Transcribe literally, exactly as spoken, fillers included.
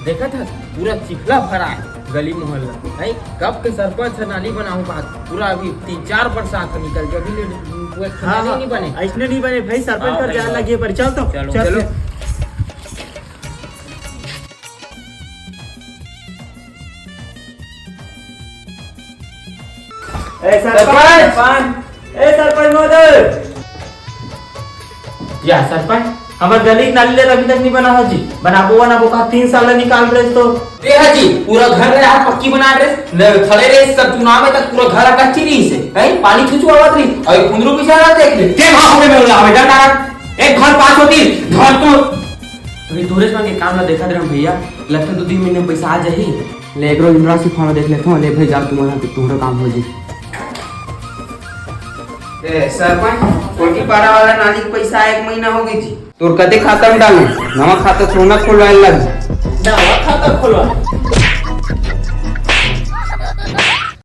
देखत हस, पूरा चिखला भरा हे गली मोहल्ला। हैं, कब के सरपंच ह नाली बनाहूं कहात, पूरा अभी तीन चार बरसात ह निकल के अभी ले वो एक ठो हाँ, नाली हाँ, नहीं बने। अइसने नहीं बने भाई, सरपंच हाँ, कर भाई, जान हाँ। लगिए पर चल तो, चलो, चल चलो। फिर। ए सरपंच, सरपंच। ए सरपंच महोदय। या सरपंच, हमर गली के नाली ले अभी तक नहीं बना हो जी। बनाबो, बनाबो कहा तीन साल ले निकाल रहे तो। दे हा जी, पूरा घर में हाथ पक्की बना रहे, न खड़े रहे सब चुनाव में तक पूरा घर कच्ची रही से, हैं? पानी छुछुआवत रही, अउ कुंदरू बिचारा देख ले। के भाव में होला, हमें डर लगा। एक घर पास होती, घर तो अभी तोरे संग के काम ला देखत रहम भैया, लगथे दू तीन महीने में पैसा आ जाही। ले एकरो इंदिरा सिंह फॉर्म देख लेथों, ले भाई जा तुम्हारा, तुम्हारा काम हो जी। ए, सरपंच, कोटी पारा वाला नाली के पैसा एक महीना हो गई जी। तोर कते खाता में डालूं? नवा खाता थोड़ा ना खोलवाए लग। नवा खाता खोलवा?